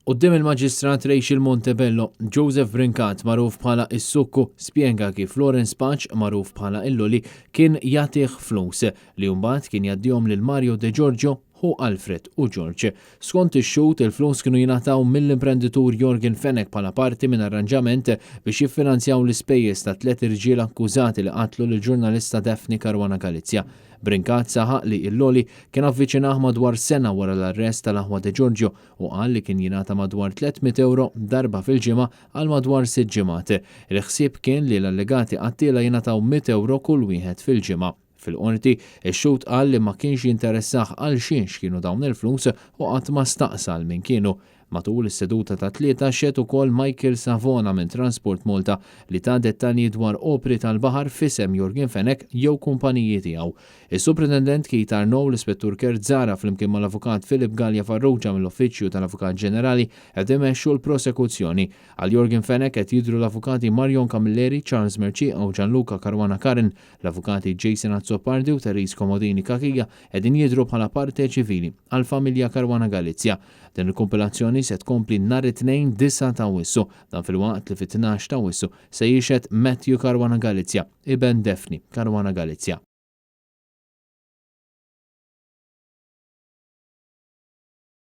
Quddiem il-Maġistrat Rachel Montebello, Joseph Brincat, magħruf bħala Is-Sukku, spjega kif Lawrence Pace, magħruf bħala Il-Luli, kien jagħtih flus, li mbagħad kien jgħaddihom lil Mario De Giorgio, ħu Alfred u George. Skont ix-xhud, il-flus kienu jingħataw mill-imprenditur Yorgen Fenech bħala parti minn arranġament biex jiffinanzjaw l-ispejjeż ta' tliet irġiel akkużati li qatlu lill-ġurnalista Daphne Caruana Galizia. Brincat saħaq li Il-Loli kien avviċinah madwar sena wara l-arrest tal-aħwa De Giorgio u qal li kien jingħata madwar 300 ewro darba fil-ġimgħa għal madwar sitt ġimgħat. Il-ħsieb kien li l-allegati qattiela jingħataw 100 ewro kull wieħed fil-ġimgħa. Fil-Qorti, ix-xhud qal li ma kienx jinteressah għal xiex kienu dawn il-flus u qatt ma staqsa għal min kienu. Matul is-seduta tat-Tlieta xehed ukoll Michael Savona minn Transport Malta li ta dettalji dwar opri tal-baħar f'isem Yorgen Fenech jew kumpaniji tiegħu. Is-Supretendent Keith Arnaud u l-Ispettur Kurt Zahra flimkien mal-Avukat Philip Galea Farrugia mill-Uffiċċju tal-Avukat Ġenerali qed imexxu l-prosekuzzjoni. Għal Yorgen Fenech qed jidhru l-Avukati Marion Camilleri, Charles Mercieca u Gianluca Caruana Curran. L-Avukati Jason Azzopardi u Therese Comodini Cachia qegħdin jidhru bħala parte ċivili għall-familja Caruana Galizia. Din il-kumpilazzjoni se tkompli nhar it-Tnejn 9 t'Awwissu, dan filwaqt li fit-12 t'Awwissu se jixhed Matthew Caruana Galizia, iben Daphne Caruana Galizia.